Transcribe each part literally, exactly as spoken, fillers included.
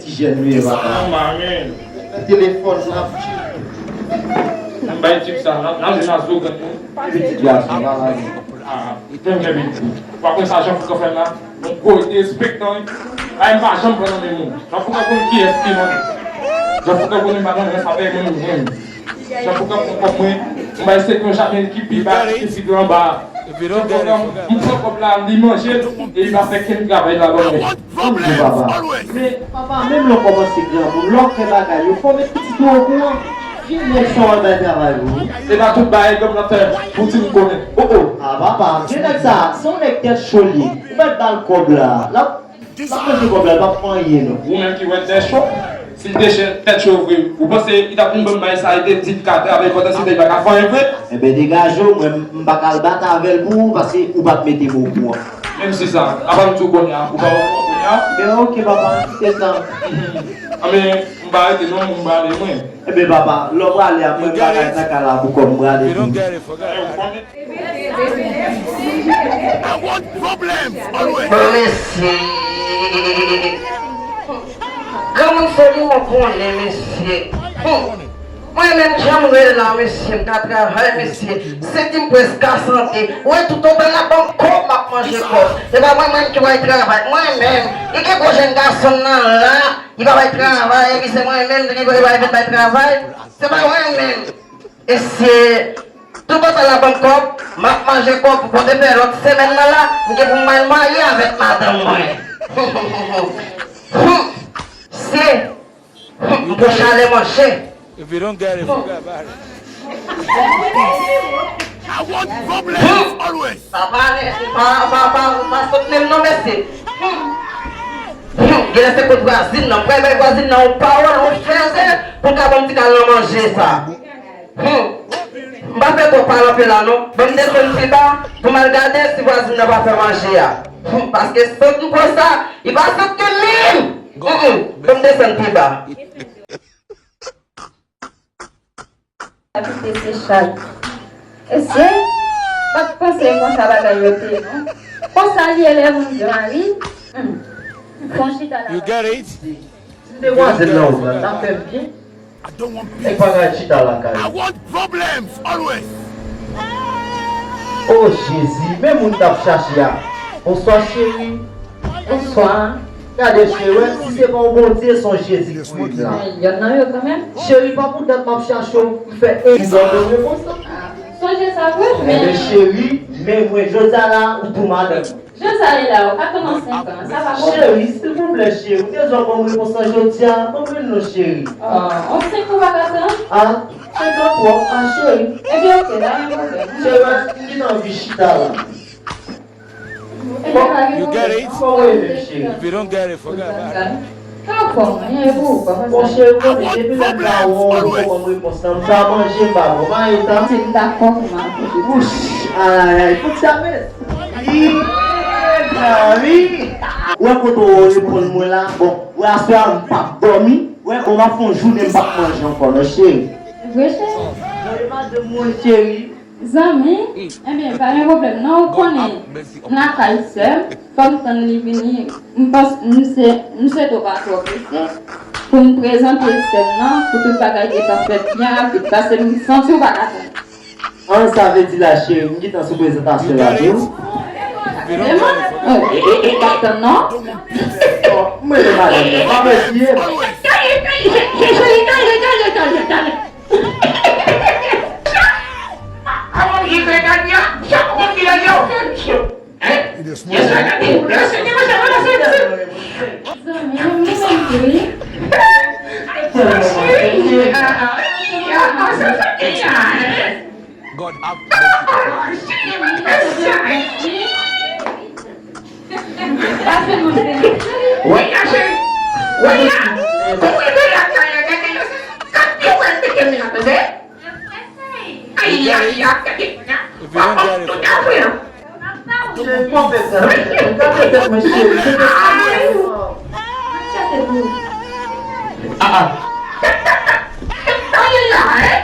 Ti jèn nou ye papa. Telefòn la. M bay tip sa, n ap jwenn a zo grenn nou. Epi ti gason la la. Ah, tèm jèn epi. W ap wè sa Jan Foukan fè m la. Yon gwo derespektan wi. Ay m pa janm pran nan men moun. Jan Foukan konn kiyès ki mwen. Jan Foukan konn m pa nan men sa fè moun menm. Jan Foukan pran kòb mwen. M bay se yon jaden ki pi ba, ki pi gran anba. Jan Foukan, m pran kòb la, li manje l, e li pa fè kenn travay la ban mwen. Ann di papa. Men papa, menm lè w kòmanse granmoun, lè w ap fè bagay yo, fò w met pitit ou okouran. Vye nèg sa w al bay travay pou ou. Se pa tout bagay granmoun ap fè pou timoun konnen. Oh, oh. Ah, papa, vye nèg sa, se yon nèg tèt cho l ye. Ou mèt ba l kòb la. L ap, l ap manje kòb la, l p ap fè anyen non. Ou menm ki wè tèt cho, si l te tèt cho vre, ou panse li t ap vin ban m bagay sa, li te di l ka travay pandan se tan li pa ka fè anyen vre? Enben, degaje w, mwen, m pa ka al bat avè l pou ou, paske ou pa t mete m okouran. Menm si sa, apa m di w kounye a, ou pa okouran kounye a? Ben, oke, papa, kite sa. Anben, m pa rete non, m prale mwen. Enben, papa, lè w prale a, mwen bagay nan kay la pou kò m prale tou. I want problems always. Bon, mesye. Granmoun foli w konnen, mesye. Hmm. Mwen menm, jan m rele la, mesye, m ka travay, mesye. Senti m prèske an sante. Ou wè, toutotan y ap ban m kòb, m ap manje kòb. Se pa mwen menm ki pral travay. Mwen menm, li gen gwo jèn gason nan la, li pa bay travay, epi se mwen menm ki pral vin bay travay. Se pa mwen menm. Mesye, toutotan y ap ban m kòb, m ap manje kòb pou pote fè lòt semèn nan la, m gen pou m al marye avèk madanm mwen. Mesye, m pran chalè manje. If you don't get it, forget about it. I want problems always. Pa pale, pa, pa, pa, pa sot menm non, mesye. Genlè se kot vwazin nan. M pral bay vwazin nan yon pawòl, yon fèzè, pou l ka ban m ti kal nan manje sa. Hmm. M pa fè twòp pale anpil la non. Ban m desann pi ba pou m al gade si vwazin nan pa fè manje a. Hmm. Paske sant m pran sa, li pa sant ke menm. Hmm, hmm. Ban m desann pi ba. Abite se chay. Mesye, m pa t panse konsa bagay yo te ye non. Konsa l ye lè moun gran wi. Hmm. Fon chita la. You get it? Si demwazèl nan ou pran, t ap fè m byen. Nèg pa ka chita lakay. I want problems always. Oh Jezi, men moun t ap chache a. Bonswa cheri. Bonswa. Gade cheri, wè, si se pa yon Bondye, se yon Jezi ki pou vin la. Ay, y ap nan yo kanmenm. Cheri, pa pou dat m ap chache w, m fè egzanp mwen konsa. Sonje sa vre, men. Enben cheri, men mwen jodi a la, ou tou madanm. Jan sa ye la, ou ka tann an senk an, sa pa pwoblèm. Cheri, silvouplè, cheri, ou te dwe ban m repons lan jodi a, ban m youn non, cheri. Ah, an senk an ou pa ka tann? Ah, senk an twòp, ah, cheri. Ebyen, oke, pa gen pwoblèm. Cheri, m gentan anvi chita la. Ebyen, pa gen pwoblèm. Kòman ou ye menm, cheri? If you don't get it, forget about it. Ka fè mwen, e pou ou, papa. Bon, cheri, ou konnen, depi lè m pa wè w, ou pa ban m repons lan, m pa manje, m pa bwè, m pa eta. Se m dakò pou m akonte. Wouch, ay, ay, fout sa, men. Wi, mezanmi. Ou wè kote w reponn mwen la? Bon, wè aswè a m p ap dòmi. Wè, bon, m ap fè yon jounen m p ap manje ankò, non, cheri. Vre, cheri? Mwen, madanm mwen, cheri. Zanmi, ebyen, pa gen pwoblèm, non, ou konnen, m lakay sè m, fò m tann li vini, m panse, m se, m swete w pa twò prese, pou m prezante sè m nan, pou tout bagay gentan fèt byen rapid, paske m santi w pa ka tann. An, sa vle di la, cheri, m gentan sou prezantasyon la, tou. Vrèman? Oh, e, e, e, pa tann, non? Bon, m rele madanm mwen, pa mwen tiye m. Kaye, kaye, kaye, kaye, kaye, kaye. Avan m jis regarde a, sa pou konn ki lè yo fè misye. Hein? Yes, I got it. Yes, I got it. Yes, I got it. Zanmi, nou menm tou, wi. Sa se ki a, hein? God have mercy. Pase nou, cheri. Woy, ya, cheri. Woy, ya. Woy, ya, ya, ya, ya, ya, ya. Kat pye wè mete men an, tande? Ay, ay, ay, tande. If you don't get it, forget. Cheri, pran pèt sa. Gade tèt mwen, cheri. Ah, ah. Tande la, hein?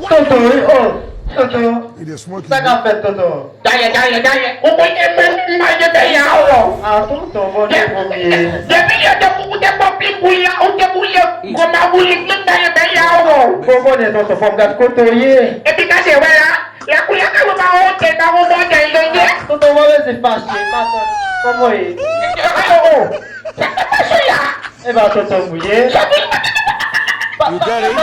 Tonton, wi, oh, tonton. Sa k ap fèt, tonton? Dayè, dayè, dayè, ou konn e menm mal de peyi a, ou. Ah, tonton, bon, depi, depi lè de pou Ou te pran plim pou li a, ou te boule gwo maboulik menm dayè bèy a ou. Bon, konnen tonton, fò m gad kote w ye. Epi gade, wè la, lakou lakay ou pa wonte, pa wonte, tande. Tonton, mwen rete fache, matant, kòman w ye? Oh, oh. Sa k ap pase la? E pa tonton m ou ye. Sa ki You get it? Oh,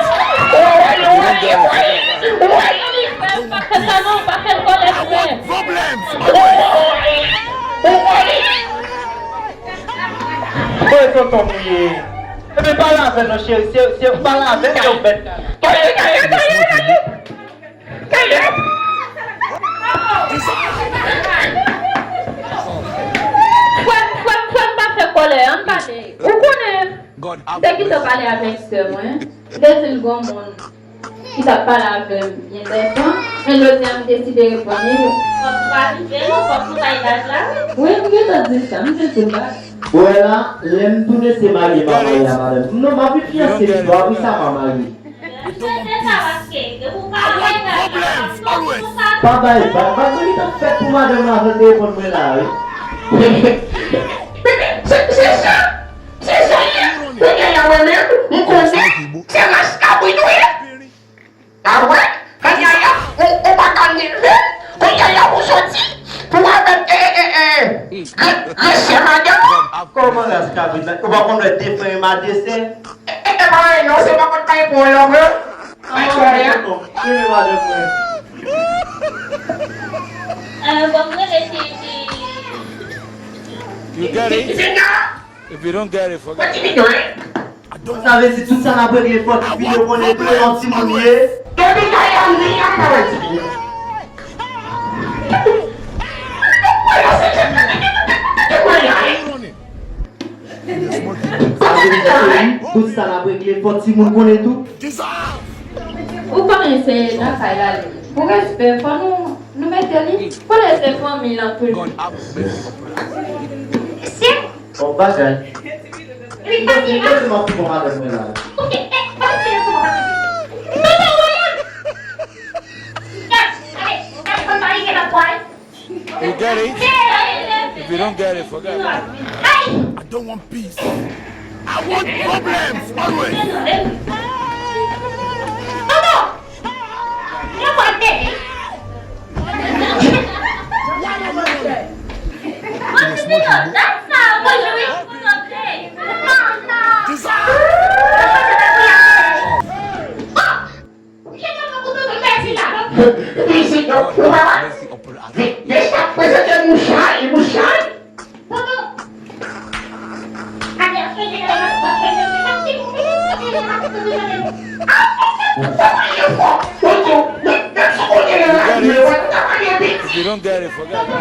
why you, why you, why you, why you? Pa fè sa non, pa fè l kòlè, frè. Problem. Oh, why? Oh, why? Kote tonton m ou ye? Ebyen, pale avè l non, cheri. Se, se, pale avè l, se w mèt la. Taye, taye, taye, taye. Taye. Frè m, frè m, frè m, pa fè kòlè, ann pale. Ou konnen, m te kite pale avèk sè mwen. M te di l gon moun ki t ap pale avè m gen dètan, men jodi a m deside reponn li. Fòk ou pa rive non, fòk ou bay gaz la wi. Wi, m gentan di sa, m te di l bagay. Ou wè la, lè m tounen se marye m a marye a madanm. Non, m ap vin fiyanse pito, apre sa m a marye. M swete sa paske depi w pa bay gaz la, m ap fè w konsa. Pa bay, pa, pa gen tan fèt pou madanm nan avan l te reponn mwen la wi. Se, se sa, se sa ye. Kounye a mwen menm, m konnen se ras kabrit ou ye. A wè, kounye a, ou, ou pa ka leve, kounye a, ou soti pou avèk, e, e, e, gre-, gresè madanm ou. Kòman ras kabrit la? Ou pa konn wè defen e madesè? E, e, e pa anyen non, se pa kont pa e pou yon lòm, non. Ay, kòlè a. Tonton, rele madanm mwen. Euh, bon, mwen rele ti, ti. You get it? Ti, ti, ti, non. If you don't get it, forget it. Sa vle di tout sa n ap regle fò ti fi yo konnen tou e yon timoun ye. Depi sa yo di an pa wè ti fi. Sa vle di cheri, tout sa n ap regle fò timoun konnen tou. Ou konnen se lakay la li. Pou respè, fò nou, nou mete li. Konnen se fanmi l anpil. Bon bagay. Li pa di la. Li pa di m ap pran madanm mwen la. You get it? If you don't get it, forget it. I don't want peace. I want problems always. Deja prezante mouchay, mouchay. You get it? If you don't get it, forget it.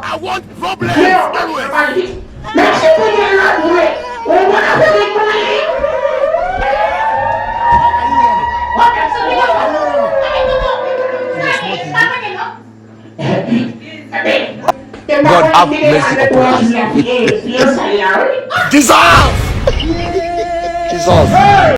I want problems always. Mèsi pou mwen la vre. Ou konn afè mwen. God have mercy upon us. Jesus! Jesus!